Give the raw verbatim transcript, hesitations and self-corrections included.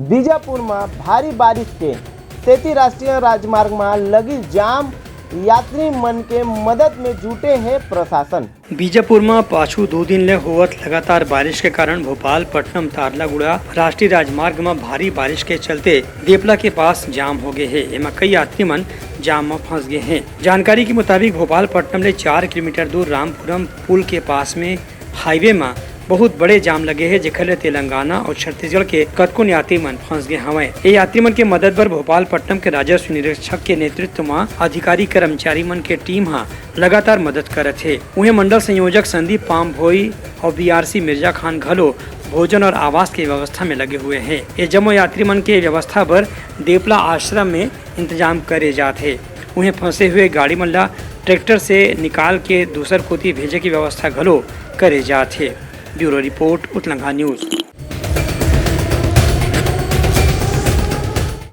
बीजापुर म भारी बारिश के सेती राष्ट्रीय राजमार्ग म लगी जाम, यात्री मन के मदद में जुटे हे प्रशासन। बीजापुर म पाछू दू दिन ले होवत लगातार बारिश के कारण भोपालपट्टनम तारलागुड़ा राष्ट्रीय राजमार्ग म भारी बारिश के चलते देपला के पास जाम हो गे हे। एमा कई यात्री मन जाम म फंस गे हे। जानकारी के मुताबिक, भोपालपट्टनम ले चार किलोमीटर दूर रामपुरम पुल के पास में हाईवे म बहुत बड़े जाम लगे हे, जेखर ले तेलंगाना अउ छत्तीसगढ़ के कतकोन यात्री मन फंस गे हवंय। ये यात्री मन के मदद बर भोपालपट्टनम के राजस्व निरीक्षक के नेतृत्व म अधिकारी कर्मचारी मन के टीम ह लगातार मदद करत हे। उहें, मंडल संयोजक संदीप पामभोई अउ बीआरसी मिर्जा खान घलो भोजन और आवास के व्यवस्था में लगे हुए हे। ये जम्मो यात्री मन के व्यवस्था बर देपला आश्रम में इंतजाम करे जात हे। उहें, फंसे हुए गाड़ी मन ला ट्रैक्टर से निकाल के दूसर कोती भेजे के व्यवस्था घलो करे जात हे। Bureau report, Utlangha news.